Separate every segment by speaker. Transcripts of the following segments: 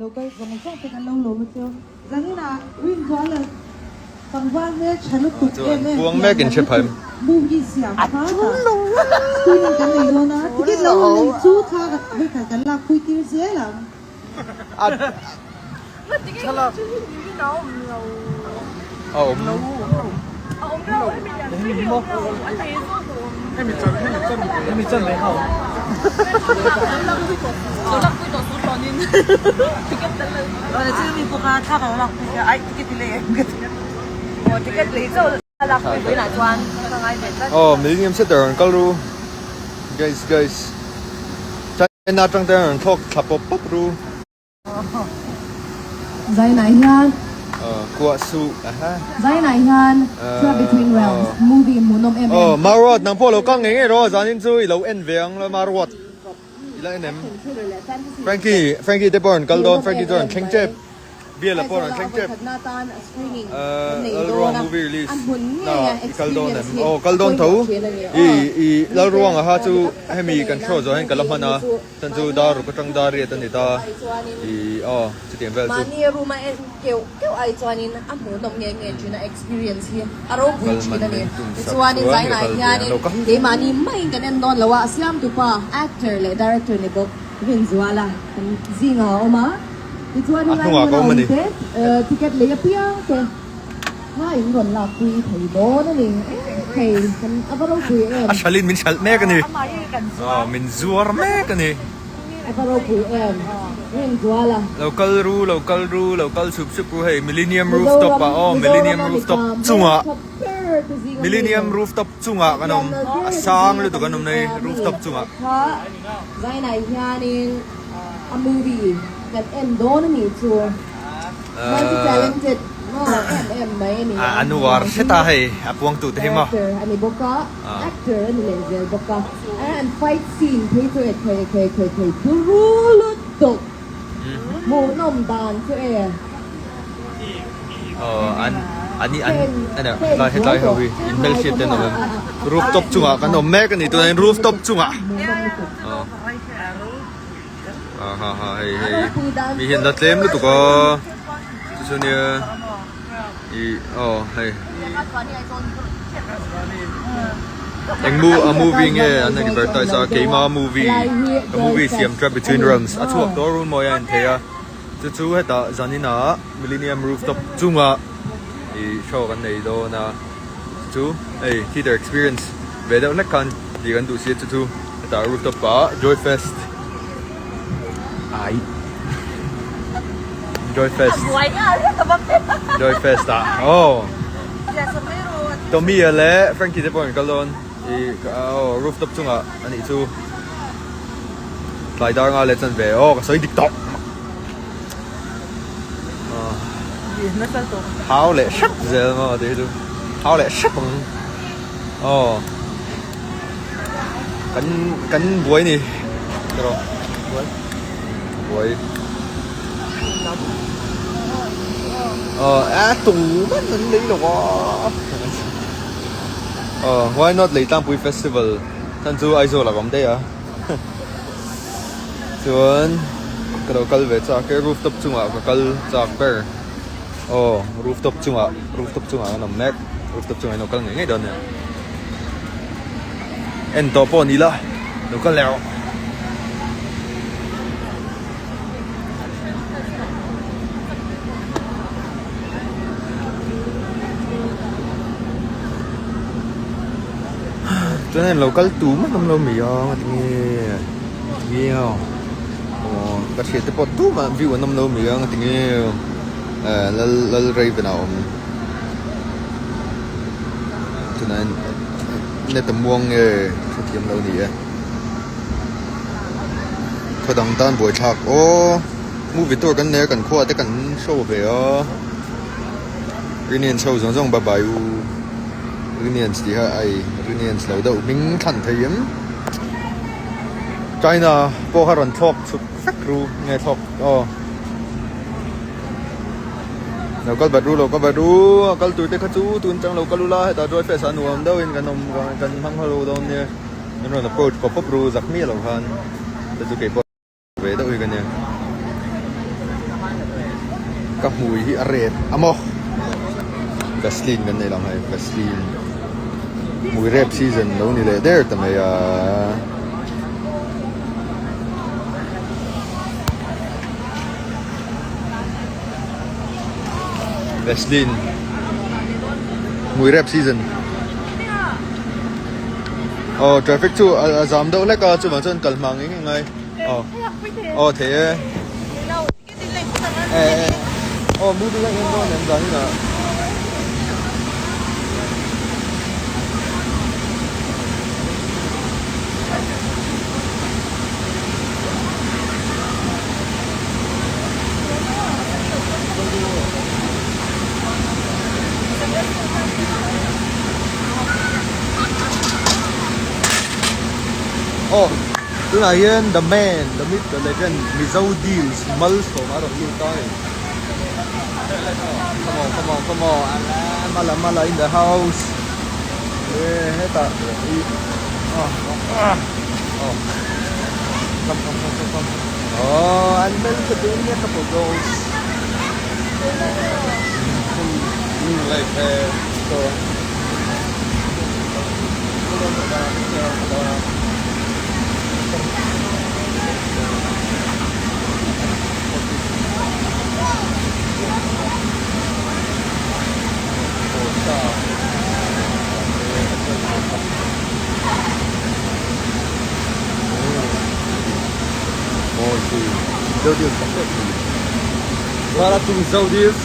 Speaker 1: Lo kal zawng zawng te kan lo lawm a cheu. Zaninah Rinzuala tlangval hmel tha lutuk em em pian nalh lutuk movie siam kha tah screening kan nei dawn a, ticket lo rawn nei chu thla vawikhat kan lak pui tir zel ang.
Speaker 2: Aw Millennium Center an kal ru guys guys China atang te an thlawk thla pawp pawp ru.
Speaker 3: Zainah hian
Speaker 2: Kuah suh aha.
Speaker 3: Zainah hian Trap Between Realms movie hmuhnawm em em.
Speaker 2: Aw Maruat nang pawh lo kal ngei ngei rawh zanin chu i lo en ve ang lo Maruat i la en em Frankie Frankie te pawh rawn kal dawn Frankie chu rawn thleng tep. Biala pawh rawn thleng tep. Lalruang movie release na i kal dawn em? Aw kal dawn tho. I i Lalruanga ha chu hemi kan show zawh hian ka la hman a, chan chu dar ruk atang dar riat a ni ta. I aw chutiang vel chu. Kal man min tum sak chuan ka kal ve ang lo ka.
Speaker 3: Tichuan
Speaker 2: A
Speaker 3: helai
Speaker 2: hnungah
Speaker 3: hmun
Speaker 2: ka
Speaker 3: a
Speaker 2: awm a
Speaker 3: awm
Speaker 2: ni.
Speaker 3: te ticket lei apiang te kha in rawn lakpui thei dawn a ni. Thei kan a va ropui em.
Speaker 2: A hralhin min hralh mek a ni. Aw min zuar mek a ni.
Speaker 3: A va ropui em. Rinzual a.
Speaker 2: Lo kal ru, lo kal ru, lo kal chhup chhup ru hei Millennium Rooftop ah aw Millennium Rooftop chungah Millennium Rooftop chungah kan awm. A sang lutuk an awm nei rooftop chungah.
Speaker 3: Zainah hianin a movie kan en dawn a nih chu multi talented maw em em mai a ni a.
Speaker 2: An uar hret a hei a puang tu te hi maw.
Speaker 3: Director a ni bawk a, actor a ni leh zel bawk a, an fight scene phei chu e thei thei thei thei turu lutuk hmuhnawm dan chu e.
Speaker 2: Aw an an an an hetlai ho hi in hmelhriat te an awm em rooftop chungah kan awm mek a ni tunah hian rooftop chungah aw ha ha hei hei mi hian la tlem lutuk a chu chu nia ih aw hei eng mu a movie nge an advertise a keima movie ka movie siam trap between realms a chhuak tawh run mawi a inthei a. Chu chu hetah zaninah Millennium Rooftop chungah ih show kan nei dawn a, chu chu hei theatre experience ve deuh hlek khan tih kan duh si a chu chu hetah rooftop ah Joy Fest ai Joy Fest Joy Fest ah aw Tommy-a leh Frankie te pawh an kal dawn ih aw rooftop chungah a nih chu. Tlai dar nga leh chan ve aw ka sawi dik tawh Hau leh hrep zel maw tih hi chu hau leh hrep ang aw kan kan buai ni erawh buai aw a tu man an lei lo a aw why not Leitlangpui festival Chan chu Aizawl ah ka awm daih a chuan ka lo kal ve chak e rooftop chungah ka kal chak ber aw rooftop chungah rooftop chungah kan awm mek rooftop chungah in lo kal ngei ngei dawn nia en tawh pawh ni la lo kal leh rawh. Chuan lo kal tu mah awm lo mai a tinge tinge aw ka hriat te pawh tu mah view an awm lo mai a tinge eh lal lal raven a awm tunah hian net a muang nge hrethiam lo ni e khaw dang tan buaithlak aw movie tour kan nei a kan khuaah te kan show ve a rinien show zawng zawng bye bye u. Rinians tih kha ai Rinians lo deuh hming thlan thei em China pawh kha rawn thlawk chhuk vek ru nge thlawk aw lo kal bat ru lo kal bat ru a kal tur te kha chu tun chang lo kal ula hetah joy fest ah nuam deuhin kan awm kan hmang ho dawn nia an rawn approach pawp pawp ru zak miah lo khan te chu keipawh. Ve deuh hi ka nia. Ka hmui hi a rep a maw? Vaseline kan nei lo hei Vaseline hmui rep season lo ni leh der ta mai a. Vaseline hmui rep season aw traffic chu a zam deuh hlek a chuvang chuan kal hma ngei ngei ngai aw aw thei e aw movie ka en dawn em zan inah. Aw tunah hian the man the myth the legend Mizo deals Malsawma a rawn lut ta a ni come on come on come on mala mala in the house eh hetah ih ah aw come come come come come aw an hmel tha tun nia couple goals like eh so Shout out to Mizo Deals.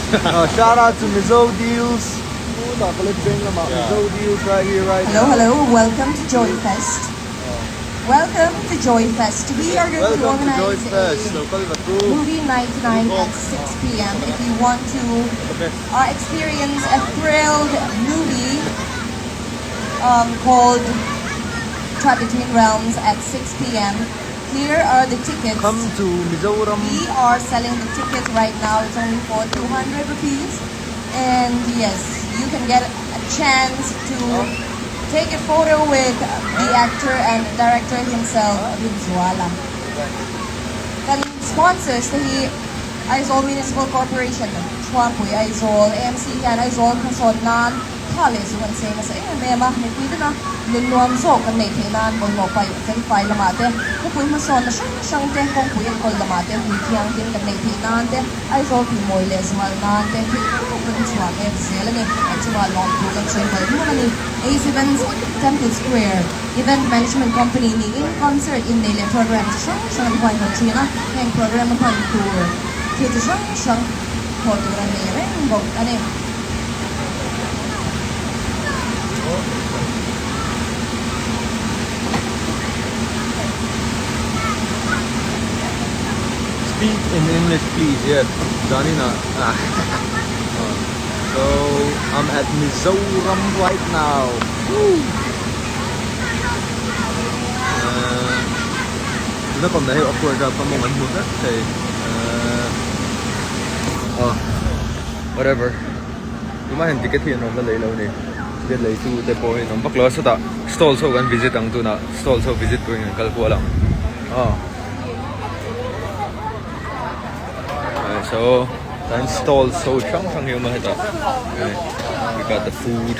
Speaker 2: Shout out to Mizo Deals. Mizo Deals right here right
Speaker 1: Hello, hello. Welcome to Joy Fest. Welcome to Joy Fest. We are going to organize a movie night tonight at 6 p.m. If you want to uh, experience a thrilled movie um, called Trapped Between Realms at 6 p.m. Here are the tickets.
Speaker 2: Come to Mizoram.
Speaker 1: We are selling the tickets right now. It's only for 200 rupees. And yes, you can get a chance to take a photo with the actor and director himself, Rinzuala. Kan sponsors te hi Aizawl Municipal Corporation, Thuampui Aizawl, AMC hian Aizawl hmasawn nan tha leh zung an cheng nasa em em a, mipui tena nun nuam zawk kan neih theih nan bawlhhlawh paih felfai lamah te, khawpui hmasawnna hrang hrang te, kawngpui enkawl lamah te, hui thianghlim kan neih theih nan te, Aizawl tihmawi leh zual nan te thil tawp kan chhuah mek zel a ni. An chungah lawmthu kan sawi malh malh a ni. Ace Events Temple Square Event Management Company niin concert inneih leh program chi hrang hrang an huaihawt thin a, heng program a hman tur thil chi hrang hrang thawh tur an nei reng bawk a ni.
Speaker 2: Speak in English please yeah Zanina So I'm at Mizoram right now Woo Tuna kawmna hei awkward a ka mawng an hmu vek thei Aw whatever Tumah hian ticket hi an rawn la lei lo a ni Ticket lei tu te pawh hi an awm vak lo a sawtah stalls ho kan visit ang tunah stalls ho visit turin kan kal kual ang aw. So kan stall so hrang hrang hi a awm a hetah we got the food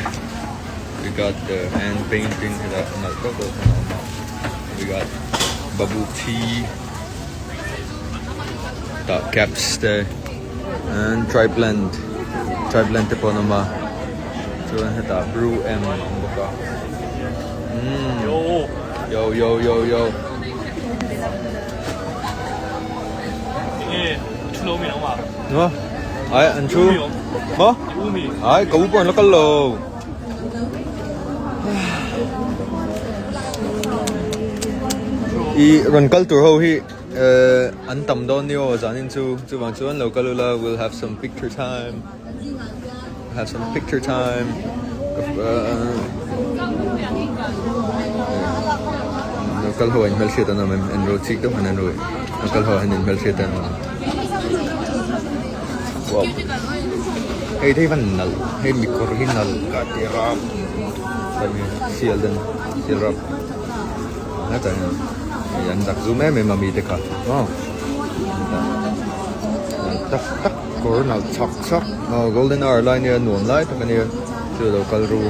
Speaker 2: we got the hand painting hetah nalh deuh deuh hian a awm a we got bubble tea tah caps te and tribeland tribeland te pawh an awm a chuan hetah brew em a awm bawk a umm yo yo yo yo. Maw? Ai an thu. Maw? Ai ka u pawh an la kal lo. I rawn kal tur ho hi an tam dawn ni aw zanin chu chuvang chuan lo kal ula we'll have some picture time. Have some picture time. Lo kal ho in hmelhriat an awm em? En ro chik deuh han en ru. Lo kal ho hian in hmelhriat an awm. Wow. Hei thei van nalh. Hei mikawr hi nalh ka ti rap. Sial den. Sial rap. Hetah hian an zak zum em em a mi te kha. Aw. tak tak kawr nalh chak chak aw golden hour lai nia nuam lai tak ania chu lo kal ru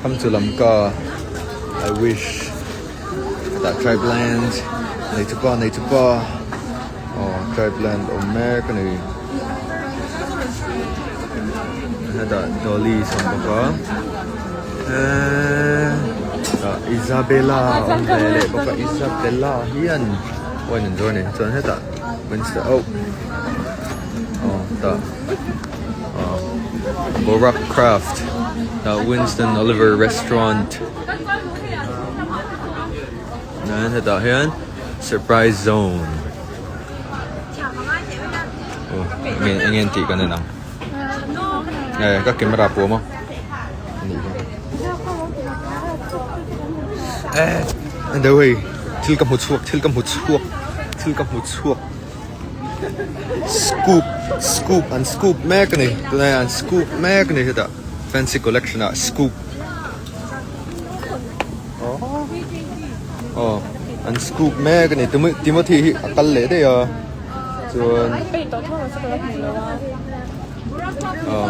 Speaker 2: kham chu lam ka I wish hetah tribe land nei chu pa nei chu pa aw tribe land awm mek a ni hetah dolly awm bawk a eee tah Isabella awm ve leh bawk a Isabella hian wine an zuar a ni chuan hetah Winston oh aw tah aw Borak craft tah Winston Oliver restaurant chuan hetah hian surprise zone aw enge enge an tih kan en ang eh ka camera puam a anih hi eh deuh hei thil ka hmu chhuak thil ka hmu chhuak thil ka hmu chhuak scoop scoop an scoop mek a ni tunah hian an scoop mek a ni hetah fancy collection ah scoop aw an scoop mek a ni Timothy hi a kal leh daih a chuan aw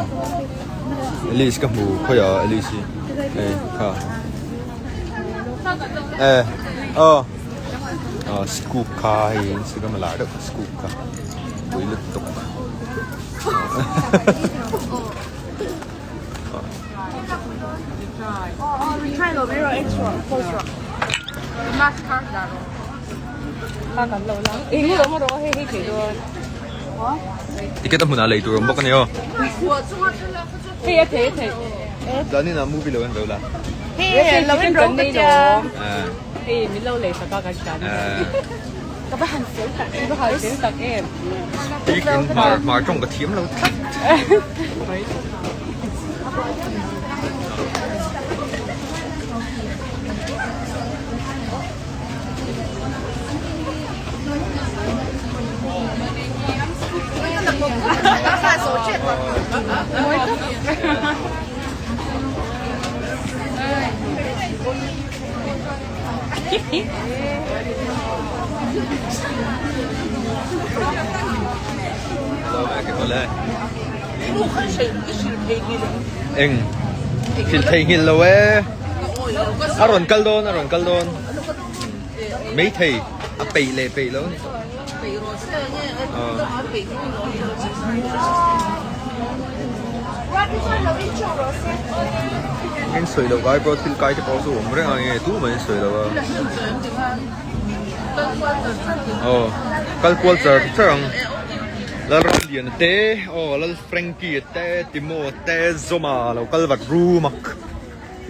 Speaker 2: Alice ka hmu khawi ah Alice hi hei kha eh aw aw scoop kha hei Instagram a lar deuh scoop kha pui lutuk. Ticket a hmunah lei tur awm bawk a ni aw. Zanin ah movie lo en ve ula. Speak in hmar hmar tawng ka thiam lo tlat. Eng thil theihnghilh lo e a rawn kal dawn a rawn kal dawn maithei a peih leh peih lo a ni Eng sawi loh ai pawh thil kai te pawh chu awm reng a nge tu mai sawi lo a aw kal kual char char ang Lalramliana te aw Lal Frankie a te Timo a te Zawma lo kal vat ru mak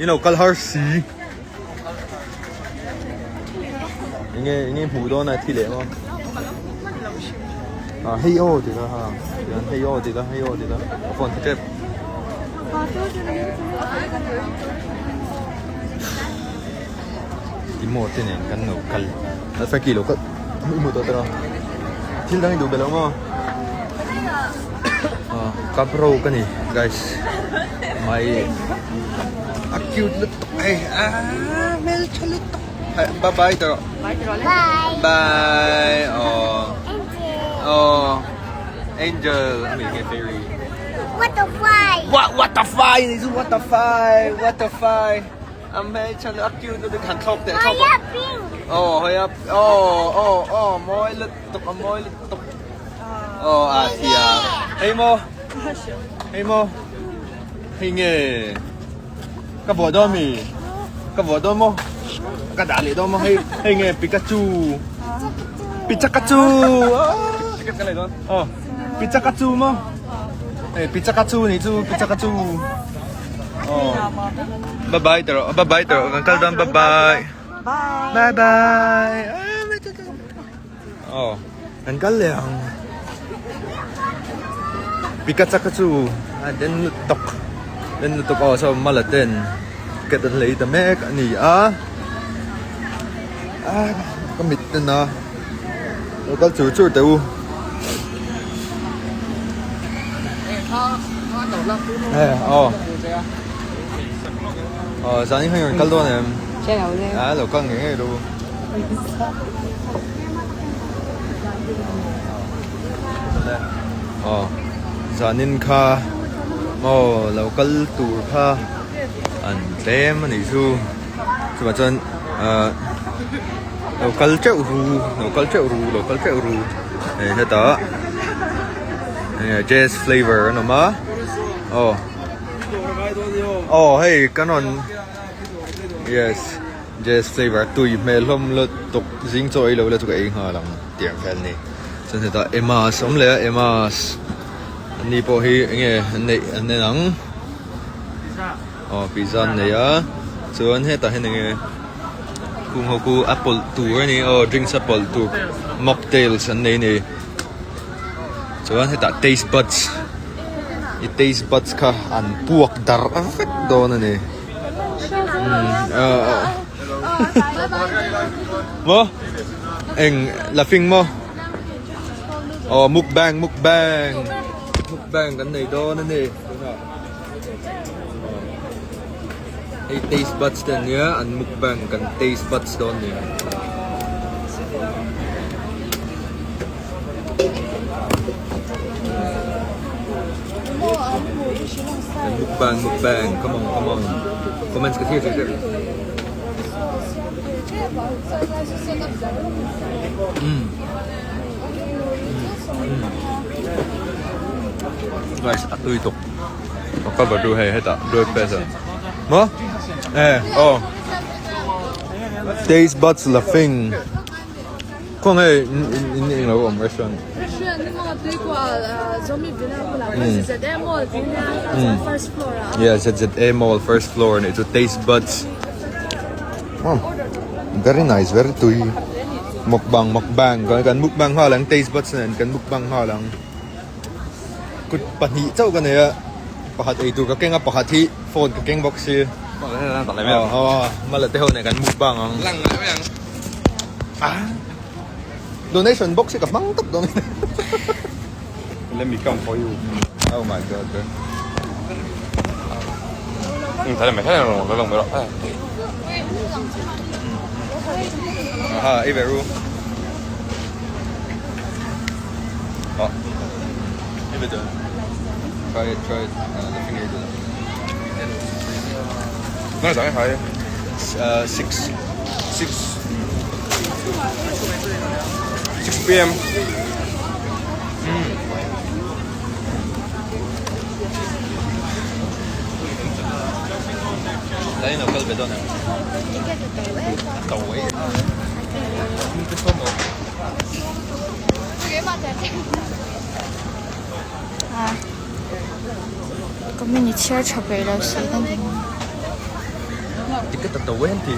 Speaker 2: in lo kal har si enge enge hmuh dawn a thi leh maw ah hei aw ti la ha tian hei aw ti la hei aw ti la ka phone tha tep timo te nen kan lo kal a frankie lo kal i hmu tawh tawh thil dang i duh belh lo maw ah kapro ka ni guys mai a cute lutuk hei ah hmeltha lutuk bye bye tawh bye bye aw aw angel ami nge fairy
Speaker 4: what the fly
Speaker 2: what what the fly ni chu what the fly what the fly a hmeltha a cute lutuk han thlawk teh thlawk aw hawi a aw aw aw mawi lutuk a mawi lutuk aw a thiam hei maw hei maw hei nge ka vuah dawn mi ka vuah dawn maw ka dah leh dawn maw hei hei nge Pikachu Pichakachu ticket ka lei dawn aw Pichakachu maw hei Pichakachu nih chu Pichakachu aw bye bye tawh bye bye tawh kan kal dawn bye bye bye bye Aw, kan kal leh ang. Pikachaka chu a den lutuk, den lutuk aw saw mala ten ticket an lei ta mek a ni a. Ah, ka mit ten a, lo kal chur chur teh u. Eh, aw. Aw, zan in khan rawn kal dawn em? Ah, lo kal ngei ngei ru. Aw zanin kha maw lo kal tur kha an tlem a nih chu chuvang chuan ahh lo kal teuh ru lo kal teuh ru lo kal teuh ru hei hetah enge jazz flavour an awm a aw aw hei kan rawn yes jazz flavour tui hmel hlawm lutuk zing chaw ei lo la chu ka ei nghal ang tiang kha an ni chuan hetah Emma's a awm leh a Emma's an ni pawh hi enge an neih an en ang aw pizza an nei a chuan hetah hian enge khung ho khu a pawlh tur a ni aw drinks a pawlh tur mocktails an nei a ni chuan hetah taste buds i taste buds kha an puak darh vek dawn a ni. Maw eng laughing maw aw mukbang mukbang mukbang kan nei dawn a ni tunah hei taste buds te an nia an mukbang kan taste buds dawn a ni. Mukbang mukbang come on come on comments ka thlir thei teuh umm umm guys a tui tuk ka cover tu hei hetah breakfast ah maw eh aw taste buds laughing. Khaw nge in eng lo awm restaurant?
Speaker 5: Restaurant hi maw tuikual Zomi Villa bulah khan ZZA Mall tih nia tah chuan first floor ah a.
Speaker 2: Yeah ZZA Mall first floor anih chu taste buds. Very nice very tui mukbang mukbang kan mukbang nghal ang taste buds nen kan mukbang nghal ang. Kut pahnih chauh ka nei a pakhat eitur ka keng a pakhat hi phone ka keng bawk si. Aw mala te ho nen kan mukbang ang. Ah donation box hi ka hmang tawp dawn
Speaker 6: Let me come for you.
Speaker 2: Oh my god. Aha, ei ve ru. Oh. Ei ve dawn. Try it, try it. Uh, the finger do. Uh, 6.
Speaker 6: 6 6 p.m.
Speaker 2: Lai no kal ve dawn em? Tàu ấy.
Speaker 5: Comment i chhiar tha peih lo si kan ti.
Speaker 2: Ticket a to em ti.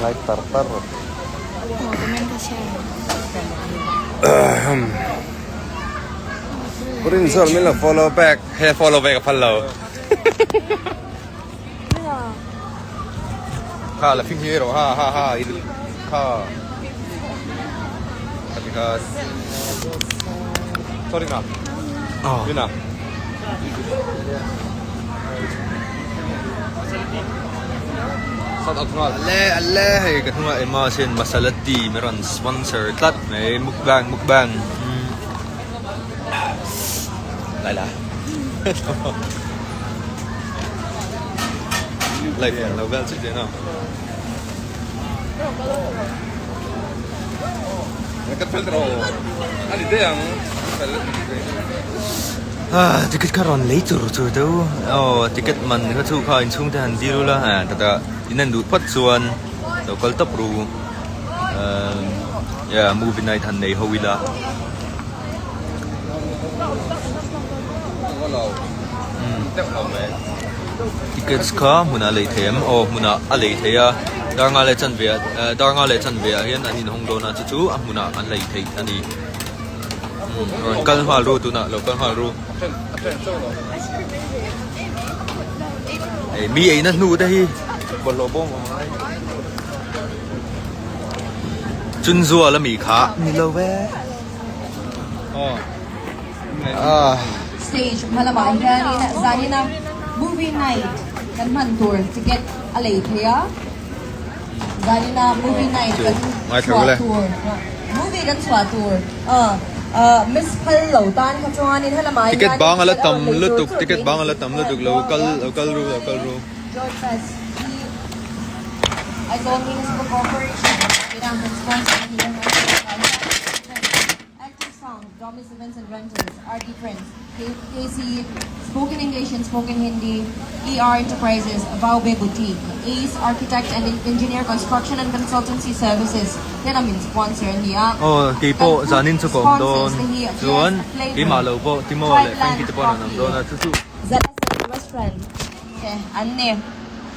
Speaker 6: Like tar tar.
Speaker 5: Comment ka chhiar.
Speaker 6: Rinzol min lo follow back. He follow back a phal lo.
Speaker 2: Kha la fing hi rawh ha ha ha i kha kha ti kha
Speaker 6: Sorry na.
Speaker 2: Oh.
Speaker 6: Yun na. Shout out nghal.
Speaker 2: Ale ale hei ka hnungah Emma hian masala tea min rawn sponsor tlat mai mukbang mukbang. Lai la. Live an lo vel chiah a.
Speaker 6: Ka fel ro. Ani te ang. Fel.
Speaker 2: Ah, ticket kha rawn lei chur chur deuh. Aw, ticket man kha chu kha inchhung te han dil ula. Ah, tata in an duh phawt chuan lo kal tawp ru. Umm, yeah, movie night han nei ho ila. Tickets kha hmunah a lei thei em? Aw hmunah a lei thei a, dar nga leh chanve ah eh dar nga leh chanve ah hian an inhawng dawn a chu chu a hmunah an lei theih a ni. Umm rawn kal nghal ru tunah lo kal nghal ru. Hei mi eina hnu te hi bawlhhlawh bawm a ngai. Chunzual ami kha ni lo ve.
Speaker 3: Stage hma lamah hianin zanina. Movie night kan hman tur ticket a lei thei a, zanina movie night kan chhuah tur movie kan chhuah tur miss phal lo tan kha chuanin helamah hian
Speaker 2: ticket bang a la tam lutuk ticket bang a la tam lutuk lo kal lo kal ru lo kal ru.
Speaker 3: Joy Fest hi Aizawl Municipal Corporation ina han sponsor a ni a, Active Sound, Domis Events and Rentals, RD Prints, KC, Spoken English and Spoken Hindi, ER Enterprises, Vaube Boutique, Ace Architect and Engineer Construction and Consultancy Services ten a min sponsor a ni a.
Speaker 2: Aw keipawh zanin chu ka awm dawn chuan keimah lo pawh Timo leh Frankie te pawh an awm dawn a chu chu.
Speaker 3: Zalesei Restaurant te an ni.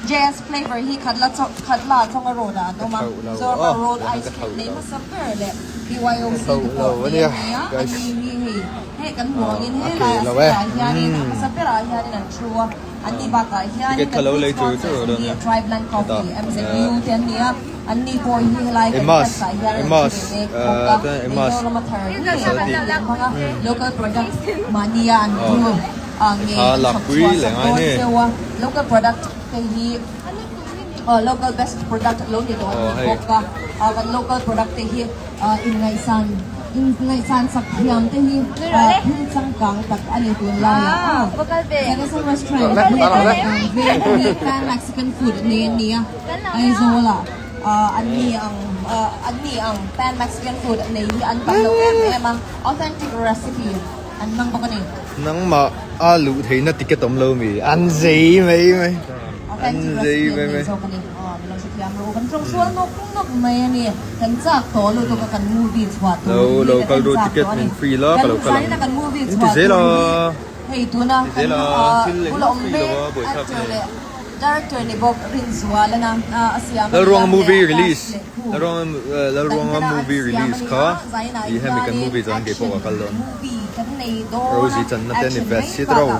Speaker 3: JS Flavour hi Khatla Khatla Chawnga Road ah an awm a, Zorba Road Ice Cream nei hmasa ber leh BYOC te pawh nei a ni a, a ni hi hei hei kan hmuh angin helai a sirah hianin a hmasa berah hianin an thu a, an ni bakah hianin kan food sponsors hi Tribeland Coffee, MZU te an ni a, an ni pawh hi helai kan fest ah hian an thu ve mek bawk a, Mizorama thar ngei an hmang a, local product mahnia an brew. Nge an chhawp chhuah sak dawn zeuh a, local product te hi local best product lo ni dawn ni bawk a, kan local product te hi inngaihsan inngaihsan sak thiam te hi thil changkang tak a ni tunlai ah Zagasan restaurant veng te hi pan Mexican food nei an ni a, Aizawl ah an ni ang an ni ang pan Mexican food nei hi an tam lo em em a, authentic recipe an hmang bawk a ni.
Speaker 2: Nangmah a luh theihna ticket awm lo mi? An zei mai mai. An zei mai mai. Lo lo kal ru ticket min free la ka lo kal ang. In ti zel a. Ti zel a thil engmah free lo a buaithlak hle. Lalruanga movie release Lalruanga movie release kha ih hemi kan movie chuan keipawh ka kal dawn. Rosie channa te a ni ve si tawh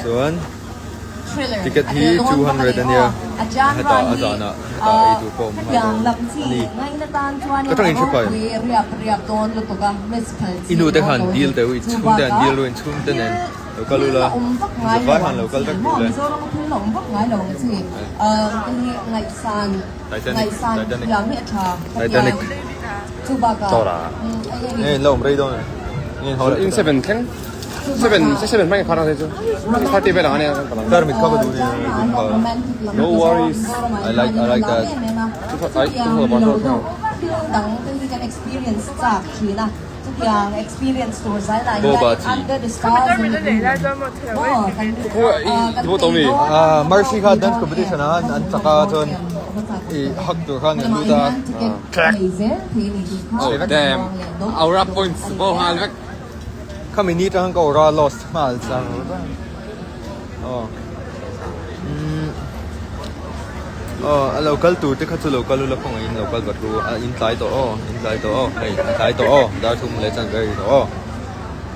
Speaker 2: chuan ticket hi 200 a nia hetah a zanah hetah ei tur pawh a awm nghal dawn a ni. Ka tawng in hre pai i nu te khan dil teh u i chhungte an dil ru in chhungte nen. Lo kal ula, zavai han lo kal vek duh le. Titanic, Titanic, Titanic. Nge in la awm rei dawn em? Nge in haw leh
Speaker 6: In 7 thleng 7 7 hmang khar ang chu 6:30 vel ang ania kan kalang.
Speaker 2: Tarmit kha ka duh ni dum kha.
Speaker 6: No worries.
Speaker 2: I like I like that.
Speaker 6: Ai tu ba to.
Speaker 3: Chutiang experience tur zailah hian
Speaker 2: Boba chi.
Speaker 3: under the stars and the moon maw kan kan nei dawn a
Speaker 2: Mercy kha dance competition ah an chak a chuan i hak tur khan an lut a.
Speaker 6: Oh damn. Aura points bo nghal vek.
Speaker 2: Khami ni tang ka aura lost nghal chang. Aw. Aw a lo kal tur te kha chu lo kal ula khawngaih in lo kal vat ru a in tlai tawh aw in tlai tawh aw hei a tlai tawh aw dar thum leh chuan very tawh aw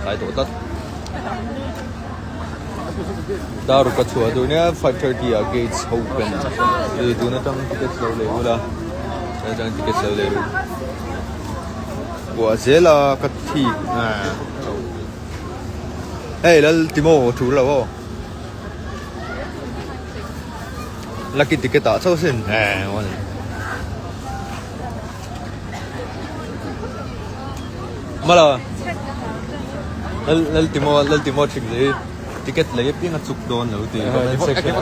Speaker 2: tlai tawh tlat dar ruk a chhuah tur nia 5:30 ah gates open i tun atang tickets lo lei ula tun atang tickets lo lei ru buah zel a ka thi hei lal timo thu lo aw. Lucky ticket ah chauh sin Mala Lal Timo Lal Timo thik lei ticket lei apiang a chuk dawn lo ti comment section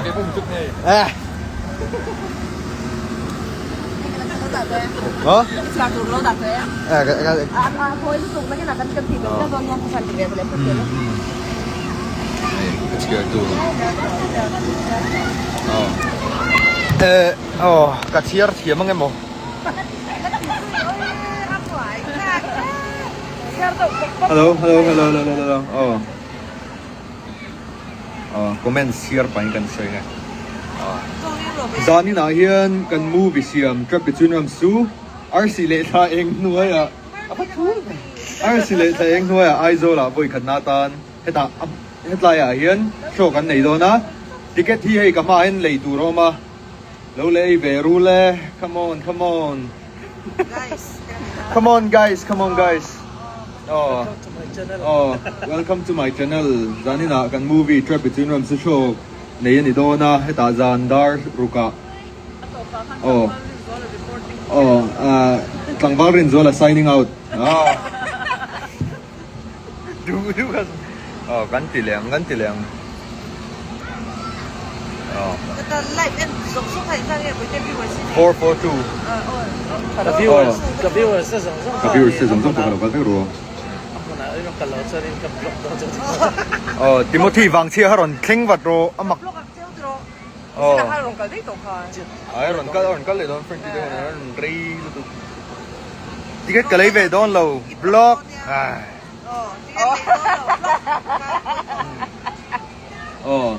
Speaker 2: ah Hah? Hei ka chhiar tur aw eh aw ka chhiar thiam ang emaw hello hello hello hello hello aw aw comment chhiar pahin kan sawi nge aw zanin ah hian kan movie siam trap between rams chu arsi leh thla eng hnuaiah Arsi leh thla eng hnuaiah Aizawlah vawi khatna atan hetah hetlaiah hian show kan nei dawn a, ticket hi hei ka hmaah hian lei tur a awm a, lo lei ve rul e, come on come on come on guys come on guys. Aw Aw Welcome to my channel Zanin ah kan movie Trap Between Realms chu show nei a ni dawn a hetah zan dar ruk ah Aw Aw ah Tlangval Rinzuala signing out Aw Duh duh kha Aw kan ti leh ang kan ti leh ang Aw 442
Speaker 7: Ka viewers ka viewers te zawng zawng
Speaker 2: Ka viewers te zawng zawng pawh ka lo kal vek ru
Speaker 7: A hmunah in rawn kal lo chuan in ka block dawn chu
Speaker 2: Aw Timothy vangchhia kha rawn thleng vat rawh a mak Aw Ai rawn kal a rawn kal leh dawn Frankie te hunah a rawn rei lutuk Ticket ka lei ve dawn lo block Ai Aw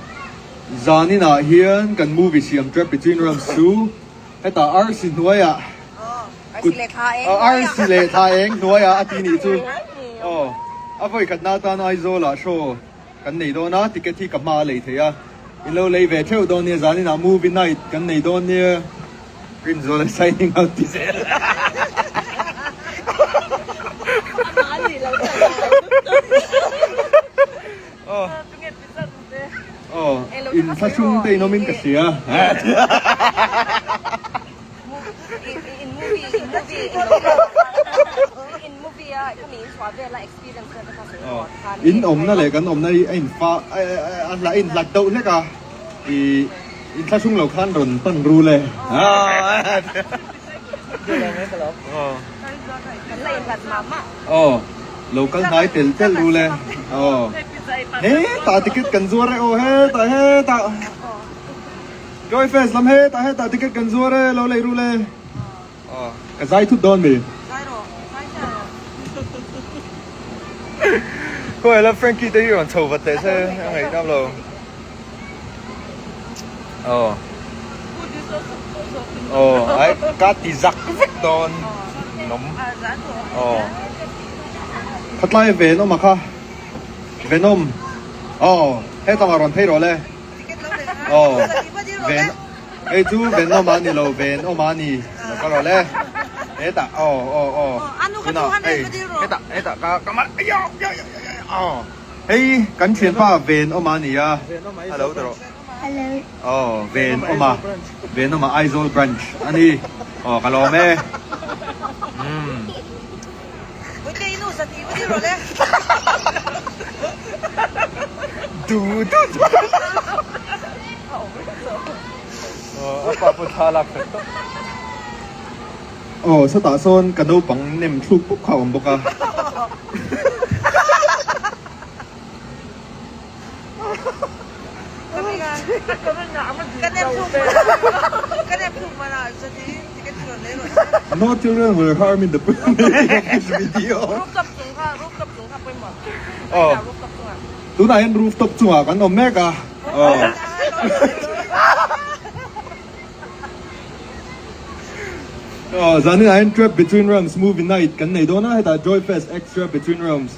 Speaker 2: Zaninah hian kan movie siam Trap Between Realms chu hetah arsi hnuaiah kut arsi leh thla eng hnuaiah a ti nih chu aw a vawi khatna atan Aizawlah show kan nei dawn a ticket hi ka hma a lei thei a in lo lei ve theuh dawn nia zaninah movie night kan nei dawn nia Rinzuala signing out ti zel. Aw in thlahrung te in awm in ka hria. In awmna leh kan awmna hi a in fa a in hlat deuh hlek a i in thlahrung lo khan rawn pan ru le. Aw lo kal hnai tel tel ru le aw hetah ticket kan zuar e aw hetah hetah Joy Fest lam hetah hetah ticket kan zuar e lo lei ru le aw ka zai thut dawn mi Khawi la Frankie te hi rawn chho vat teh se a ngaihnam lo aw aw ai ka ti zak vek dawn nawm aw khatlai Venom a kha Venom aw hetang a rawn phei rawh le aw Ven hei chu Venom a ni lo Venom a ni lo ka rawh le hetah aw aw aw tunah hei hetah hetah ka ka mal aia aw Hei kan thianpa Venawma a ni a, hello ta rawh.
Speaker 4: Hello.
Speaker 2: Aw Venawma, Venawma Aizawl branch a ni. Aw ka lawm e. Umm. Du du du. Aw a pa pawh thla lak hrep tawh. Aw sawtah sawn ka naupang nem thluk pawp kha a awm bawk a. No children were harmed in the making of this video. Aw tunah hian rooftop chungah kan awm mek a. Aw. Aw zanin ah hian Trap Between Realms movie night kan nei dawn a hetah Joy Fest X Trap Between Realms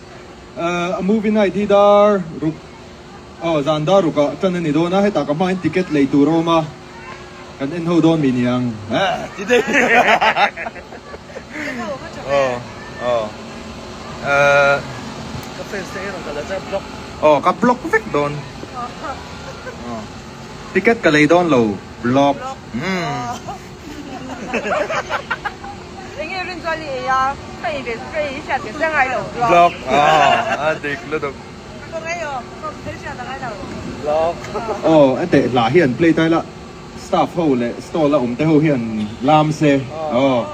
Speaker 2: a movie night hi dar ruk aw zan dar ruk ah tan a ni dawn a hetah ka hma hian ticket lei tur a awm a kan en ho dawn mi niang aw aw eh aw ka block vek dawn aw. Ticket ka lei dawn lo vlog.
Speaker 3: Enge rin chuan i ei a, ka ei ve ka ei hriat ve chiang ngai lo vlog.
Speaker 2: Vlog a dik lutuk.
Speaker 3: Ka ngai aw, ka ei hriat a ngai lo.
Speaker 7: Vlog.
Speaker 2: Aw a teh hla hi an play tai la staff ho leh stall a awm te ho hian lam se aw.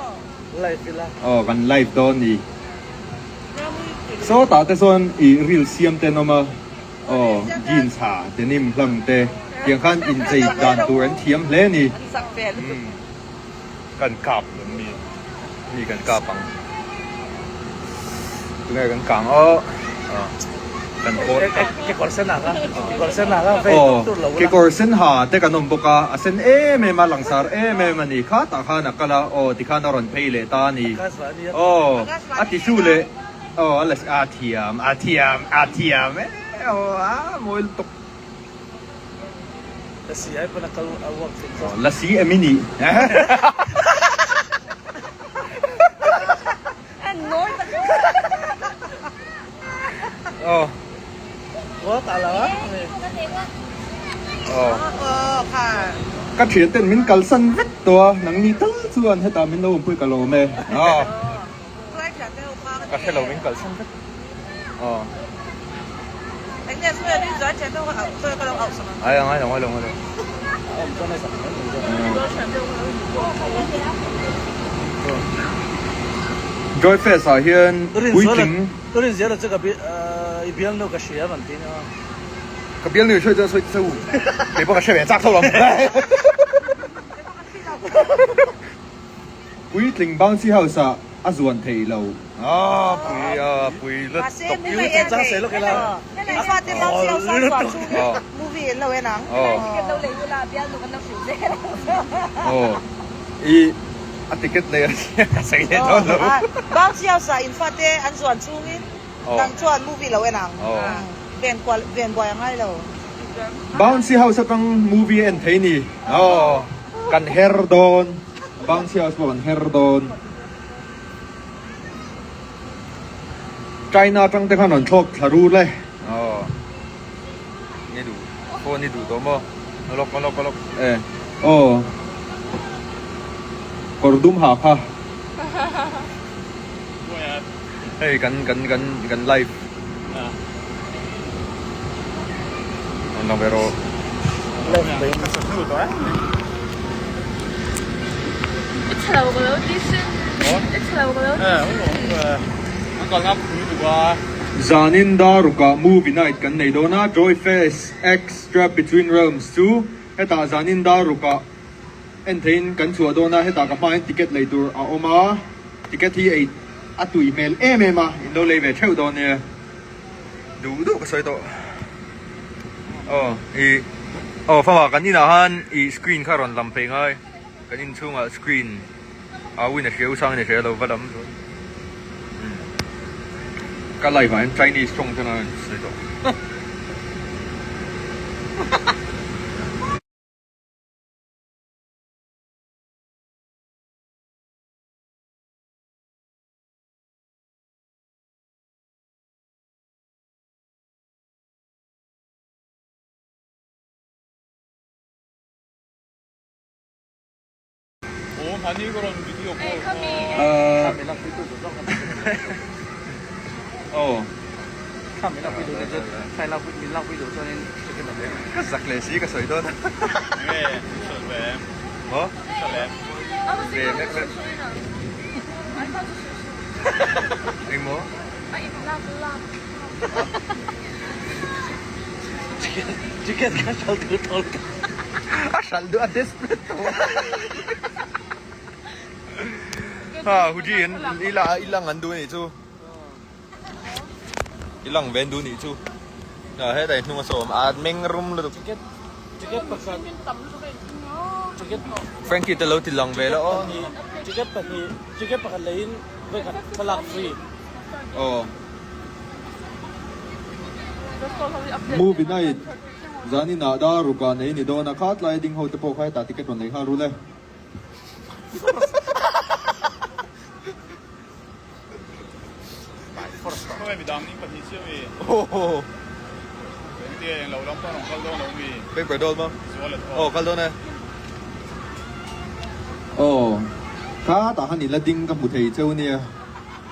Speaker 7: Live ila.
Speaker 2: Aw kan live dawn ni. Sawtah te chuan i reel siam te an awm a. Aw, jeans ha, denim hlang te tiang khan inchei dan tur an thiam hle a ni. Umm, kan kap ang mi, mi kan kap ang. Tunge kan kang aw, aw, kan pawt.
Speaker 7: Kekawr sen ha kha, kekawr sen ha kha vei
Speaker 2: Aw,
Speaker 7: tur lo la.
Speaker 2: kekawr sen ha te kan awm bawk a, a sen em em a, langsar em em a ni. Kha tah khan a kal a, aw tikhan a rawn phei leh ta a ni. Aw, a tissue leh. Aw a la a thiam a thiam a thiam e aw a mawi lutuk.
Speaker 7: Lasi ai pawn a kal a work thei zawk.
Speaker 2: Lasi em i nih.
Speaker 3: En nawi tak.
Speaker 2: Aw. Aw. Ka thian ten min kalsan vek tawh a, nangni tal chuan hetah min lo awmpui ka lawm e. Aw. Ka hre lo min kalsan vek. Aw. Ai ngai lo ngai lo ngai lo. Joy Fest ah hian puitling
Speaker 7: I bialnu ka hria van ti nia.
Speaker 2: Ka bialnu i hruai chuan sawi cheu. Kei pawh ka hre ve chak tho lo. Puitling bouncy house ah a zuan thei lo. Ah pui a pui la tawp. Aw i a ticket lei a sei leh dawn lo.
Speaker 1: Bouncy house ah in fate an zuan chungin Nang chuan movie lo en ang. Ven kual ven buai a ngai lo.
Speaker 2: Bouncy house atang movie a en thei ni. Aw kan her dawn. Bouncy house pawh kan her dawn. China atang te khan rawn thlawk thla rul e. Aw ni duh phone i duh tawh maw. Alawk alawk alawk e. Aw kawr dum ha kha. Hei kan kan kan kan live an lang ve rawh. Zanin darukah movie night kan nei dawn a, Joy Fest X Trap Between Realms chu hetah zanin darukah en theihin kan chhuah dawn a, hetah ka hmain ticket lei tur a awm a. Ticket hi ei a tui hmel em em a, in lo lei ve theuh dawn nia. Duh duh ka sawi tawh. Aw i aw fama kan inah khan i screen kha rawn lam phei ngai. Kan inchhungah screen a win a hria u sang in a hria lo va lam chuan. Ka live ah hian Chinese tawng chuan a sawi tawh. Ka zak leh si ka sawi dawn a. Maw? Ve mek mek. Eng maw?
Speaker 7: Ticket ka hral duh tawh ka.
Speaker 2: A hral duh a desperate tawh. Ha Huji in ila i lang an duh anih chu. I lang ve an duh anih chu. A hetah in hnung a sawm a meng rum lutuk.
Speaker 7: Ticket ticket pakhat ticket
Speaker 2: Frankie te lo ti lang ve la aw.
Speaker 7: Ticket pahnih ticket pakhat leiin vawikhat thlalak free.
Speaker 2: Aw. Movie night zanin ah dar ruk ah nei ni dawn a kha tlai ding ho te pawh kha hetah ticket rawn lei nghal rul e. Paper dawn maw? Aw kal dawn e. Aw kha tah khan in la ding ka hmu thei cheu nia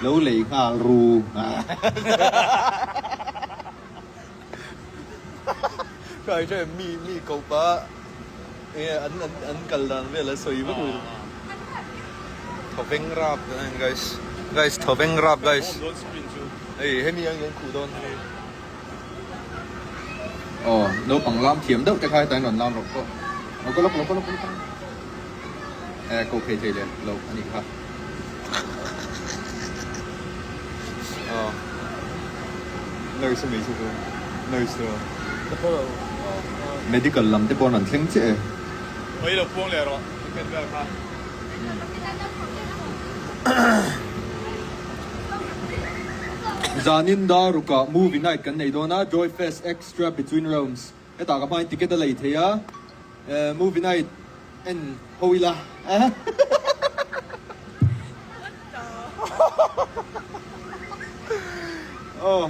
Speaker 2: lo lei nghal ru. Kai hre mi mi ko pa enge an an an kal dan vel a sawi vek mai thawveng rap kan en guys guys thawveng rap guys hei hemi ang hian khuh dawn hei aw naupang lam thiam deuh te kha hetah hian rawn lam rawh pawh aw ka lawk lo ka lawk lo e ko phei thei leh lo a nih kha aw nurse a mi chu nurse chu Medical lam te pawh an rawn thleng chiah e.
Speaker 6: Oi lo puang leh rawh ticket vel kha.
Speaker 2: Zanin Darukah movie night kan nei dawn a, Joy Fest Extra Between Realms hetah ka hmain ticket a lei thei a, movie night en ho ila. Aw.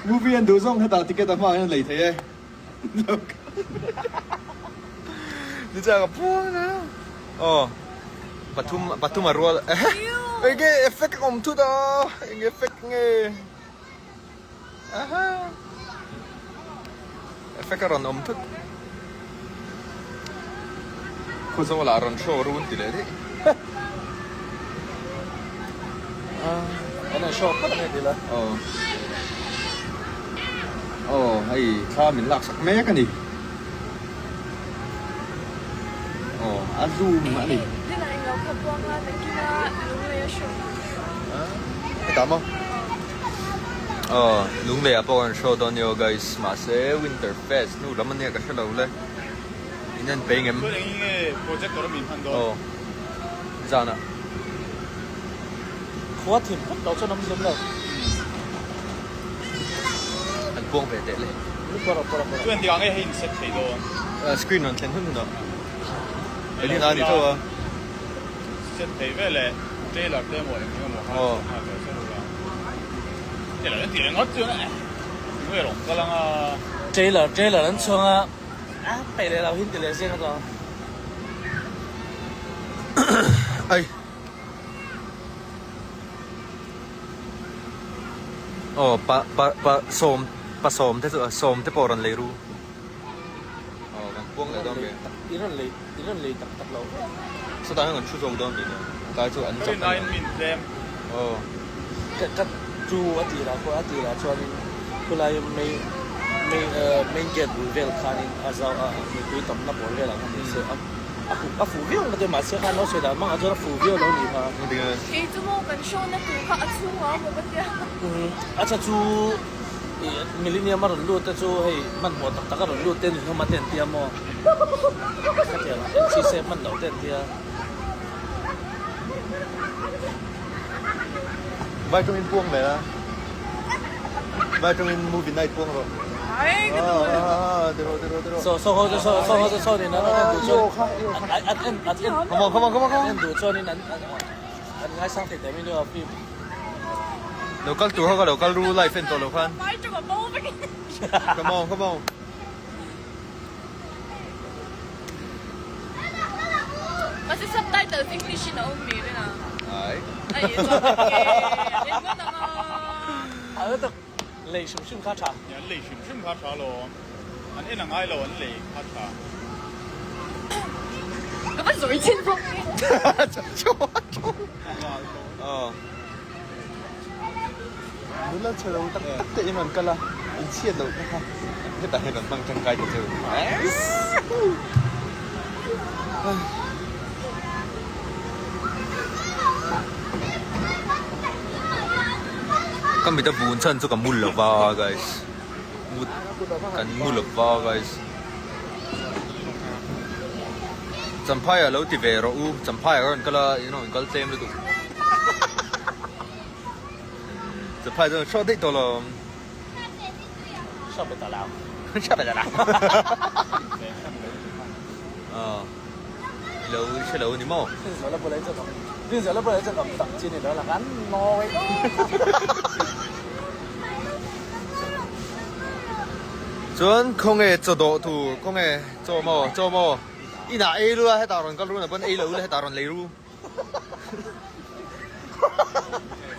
Speaker 2: Movie an duh zawng hetah ticket a hmaah hian lei thei e. Ni chiah ka puang a. Aw. Pathum pathum a rual. Enge effect a awm thut a. Eng effect nge. Aha. Effect a rawn awm thut. Khawzawl ah rawn show run ti leh daih.
Speaker 7: An rawn show phawt ange ti la.
Speaker 2: Aw. Aw hei thla min lak sak mek a ni. Aw a zoom a ni.
Speaker 5: Dinah englo kha buang a nakin a lunglei a show.
Speaker 2: Hetah maw? Aw lunglei ah pawh an show dawn nia aw guys mahse winter fest hnu lam ania ka hrelo le. In en pei ngem.
Speaker 8: Chuan engin nge projector a min hman dawn?
Speaker 2: Aw zanah.
Speaker 7: Khua thim phawt lo chuan awm zem lo.
Speaker 2: An puang ve teh le.
Speaker 8: Chuan engtikah nge hei in set thei dawn?
Speaker 2: Screen rawn thlen hun hun ah. Engin a ni tho a.
Speaker 8: Set thei ve le trailer te emaw eng emaw kha nghal ve se ula. Trailer an tih ringawt chuan eh tunge rawn kal anga.
Speaker 7: Trailer trailer an chhuang a. A peih leh lo hin ti leh zing a tawng.
Speaker 2: Ai. Aw pa pa pa sawm pa sawm te chu sawm te pawh rawn lei ru. Aw kan puang leh dawn ve.
Speaker 7: I rawn lei i rawn lei tak tak lo.
Speaker 2: Sawtah hian kan thu zawk dawn tih nia. Tlai chu an chak a
Speaker 8: nia.
Speaker 2: Aw.
Speaker 7: Ka ka chu a tirah pawh a tirah chuanin khulai main main main gate bul vel khanin a zau a mipui tamna pawl velah khan ni se a a fu a fuh viau ang ka ti mahse khan lo sawi dan hmangah chuan a fuh viau lo nih kha.
Speaker 5: Kei chu maw kan show na tur kha a chhungah a maw ka tia.
Speaker 7: A tha chu ih millennium a rawn lut te chu hei hmanhmawh tak tak a rawn lut te ni hlawm a te an tia maw khatiang entry se hman loh te an tia.
Speaker 2: Vai tawngin puang leh a. Vai tawngin movie night puang rawh.
Speaker 5: Ai ka duh
Speaker 2: lo. Ti rawh ti rawh ti rawh.
Speaker 7: So so ho so so ho so ni na an duh chuan an en an en
Speaker 2: Come on come on come on come
Speaker 7: an en duh chuanin an an ngaisang thei teh mai nia film.
Speaker 2: Lo kal tur ho kha lo kal ru live en tawh lo khan.
Speaker 5: Vai tawng a bo vek.
Speaker 2: Come on come on.
Speaker 5: Mahse subtitles English in a awm mai rin a.
Speaker 2: Ai.
Speaker 5: Ai e chuan ka ke en ngawt ang a.
Speaker 7: A ơ tak lei hrim hrim kha tha.
Speaker 8: An lei hrim hrim kha tha lo. An en a ngai lo an lei kha tha.
Speaker 5: Ka va zawi chin bawk e.
Speaker 2: Aw. Nula chhe lo tak tak te in rawn kal a, in chhiat loh te kha hetah hian rawn hmang tangkai ta cheu. Ka mit a bun chhan chu ka mu lo va guys, mut kan mu lo va guys. Champhai ah lo ti ve rawh u, Champhai ah ka rawn kal a, in rawn kal tlem lutuk. Champhai chuan hrawt daih tawh lo.
Speaker 7: Hrawt be tawh lo.
Speaker 2: Hrawt be tawh lo. Aw. I lo hre lo ni maw?
Speaker 7: Rinzuala bulah hi chuan awm Rinzuala bulah hi chuan awm tak chi ni lo la kan nawi
Speaker 2: Chuan khawnge chaw dawh tur khawnge chaw maw chaw maw inah ei lu a hetah rawn kal run a pawn ei lo ula hetah rawn lei ru.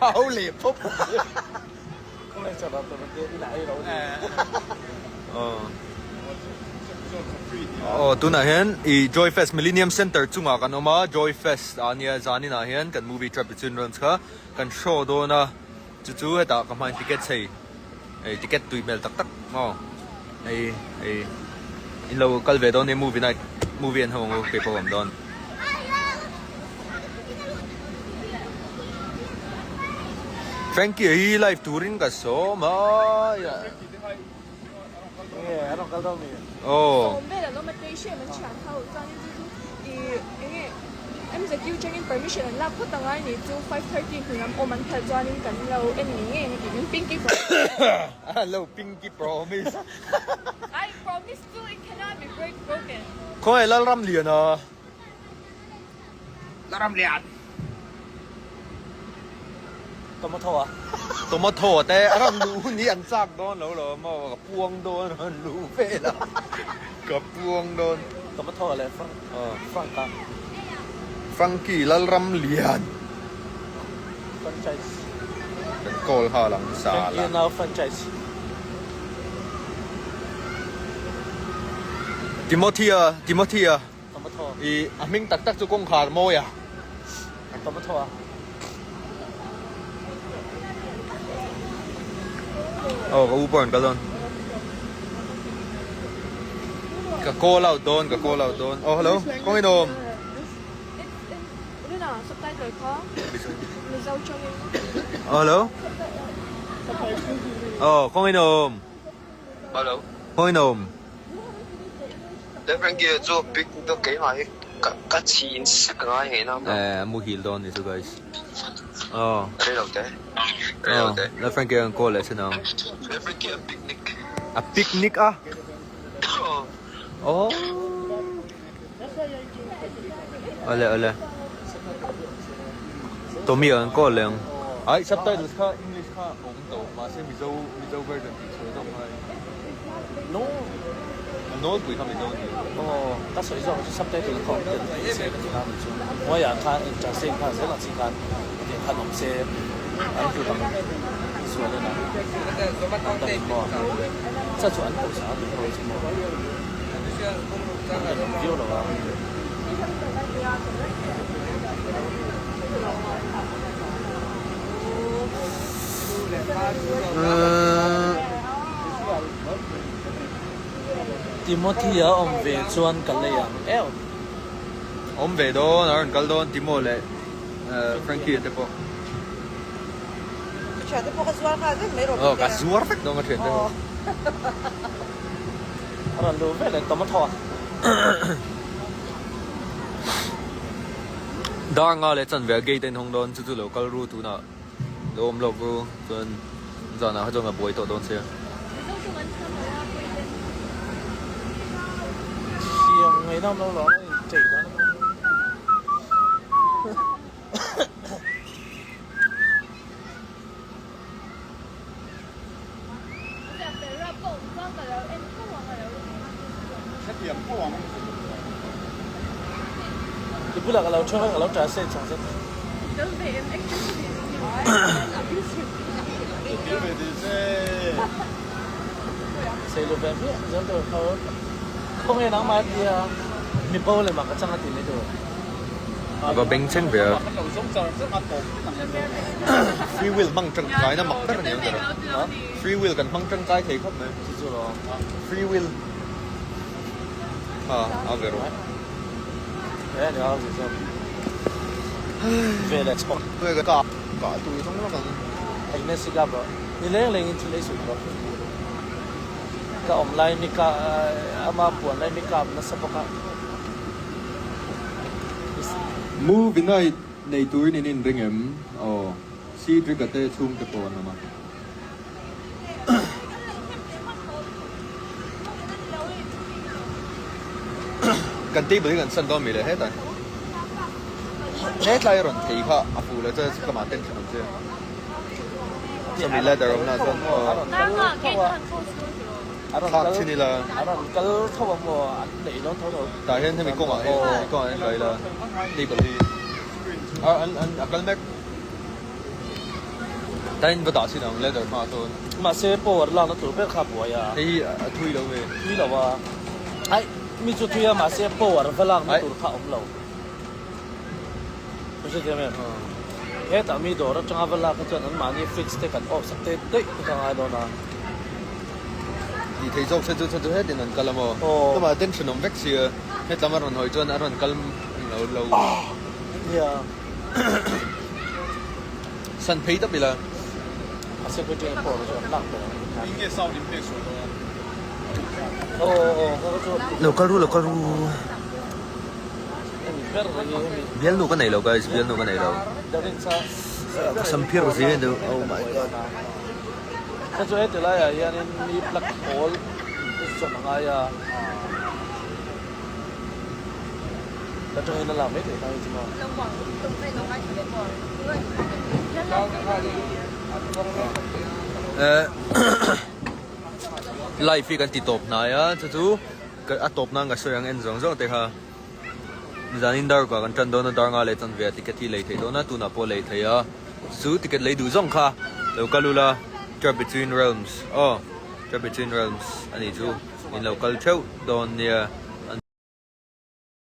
Speaker 2: Hau leh phawp. Aw tunah hian ih Joy Fest Millennium Centre chungah kan awm a Joy Fest ah nia zaninah hian kan movie Trap Between Realms kha kan show dawn a chu chu hetah ka hmain ticket chei hei ticket tui hmel tak tak maw hei hei in lo kal ve dawn nia movie night movie an ho ang u keipawh ka awm dawn. Frankie hi live turin ka sawm a
Speaker 5: Aw. MZU changin permission an lak phawt angai ni chu 5:30 hnu lam awm an phal chuanin kan lo en ngei ngei ang tiin pinky promise.
Speaker 2: Hello pinky promise.
Speaker 5: I promise to it cannot be break broken.
Speaker 2: Khawngaih Lalramliana.
Speaker 7: Tomato a.
Speaker 2: Tomato te a rawn luh hun hi an chak dawn lo lo maw ka puang dawn a rawn luh vel a ka puang dawn.
Speaker 7: Tomato a leh Frank Frank a.
Speaker 2: Frankie Lalramlian.
Speaker 7: Franchise.
Speaker 2: Kan call nghal ang sa la.
Speaker 7: Frankie nau franchise.
Speaker 2: Timothy a Timothy a. I a hming tak tak chu kawngkhar mawi a. Aw ka u pawh an kal dawn. Ka call out dawn ka call out dawn. Aw hello kawng in awm. Aw hello. Aw kawng in awm.
Speaker 9: Hello.
Speaker 2: Kawng in awm.
Speaker 9: Le Frankie chu pic chu keimah hi ka chhin sek ngai ngei na.
Speaker 2: Eh muhil dawn ni chu guys. Aw.
Speaker 9: Rei lo te. Rei lo te.
Speaker 2: Le Frankie an call leh sin ang.
Speaker 9: Le Frankie a picnic.
Speaker 2: A picnic a? Aw. Awle awle. Tommy an call leh ang. Ai subtitles kha English kha awm tawh mahse Mizo Mizo version tih chhuah zawk ngai.
Speaker 7: No.
Speaker 2: A nawlpui kha Mizo ni.
Speaker 7: Aw ka sawi zawk chu subtitle kha awm tel thei se ka ti na ni chu. Hnuaiah khan in translate nghal zel ang chi khan tiang khan awm se an hlut ang sual en ang. An dang in maw? Cha chu an pawisa a duh ho chu maw? An dang in viau lo a. Timothy a awm ve chuan ka lei ang em?
Speaker 2: Awm ve dawn, a rawn kal dawn Timo leh Frankie te pawh.
Speaker 1: Ka thiante pawh ka zuar nghal vek mai rawh.
Speaker 2: Aw ka zuar vek dawn ka thiante ho.
Speaker 7: A rawn luh ve leh tomato a.
Speaker 2: Dar nga leh chanve a gate a inhawng dawn chu chu lo kal ru tunah lo awm lawk ru chuan zanah kha chuan ka buai tawh dawn sia.
Speaker 7: I bulah ka lo thu a, ka lo translate chang zet. Sei lo ve hmiah zel tur kho. Khawnge nangmah tia mi bo leh mah ka chang a ti mai tur.
Speaker 2: A va bengchheng ve a. Free will hmang tangkai na mak ber a ni ang tawrh a. Free will kan hmang tangkai thei khawp mai. Free will kha a ve rawh. Ka ka tui zawng lawk ang.
Speaker 7: Ka awm lai mi ka ama puan lai mi kap nasa bawk a.
Speaker 2: Movie night nei turin in inring em? Aw, Cedric-a te chhungte pawh an awm a. Kan table hi kan san dawn mi le hetah hetlai a rawn thei kha a fuh lo chuan ka mah tension awm che. Sawmi ladder awm na chuan aw. Thlak chin ila.
Speaker 7: A rawn kal tho ang maw? An neih dawn tho tho.
Speaker 2: Tah hian hemi kawngah hian hemi kawngah hian kai ila table hi a an an a kal mek. Tah hian va dah chin ang ladder hmaah chuan.
Speaker 7: Mahse power lakna tur ber kha a buai a.
Speaker 2: Hei hi a thui lo nge?
Speaker 7: Thui lo a. Aih mi chu thui a mahse power va lakna tur kha a awm lo. Ka hre thiam em? Hetah mi dawr atanga va lak kha chuan anmahni fridge te kan off sak te daih te kha ngai dawn a.
Speaker 2: Tih theih zawk se chu chu chu hetin an kal a maw? Tumah attention awm vek sia, hetlam a rawn hawi chuan a rawn kal lo lo.
Speaker 7: Nia.
Speaker 2: San phei tawp ila.
Speaker 7: A secretary pawh chu an lak ber ang.
Speaker 8: Eng nge sound in pek sual dawn a?
Speaker 7: Aw aw aw ka chu.
Speaker 2: Lo kal ru lo kal ru. Bialnu ka nei lo guys bialnu ka nei lo ka sam phir zing a ni oh my god.
Speaker 7: Kha chu heti laiah hianin mi plug pawl zawm a ngai a. Ta tangin a lak mai theih hmangin chu maw.
Speaker 2: Live hi kan ti tawp hnai a chu chu a tawp nan ka sawi ang en zawng zawng te kha zanin dar kua kan tan dawn a dar nga leh chan ve a ticket hi lei theih dawn a tunah pawh lei theih a chu ticket lei duh zawng kha lo kal ula Trap Between Realms aw Trap Between Realms a nih chu in lo kal theuh dawn nia.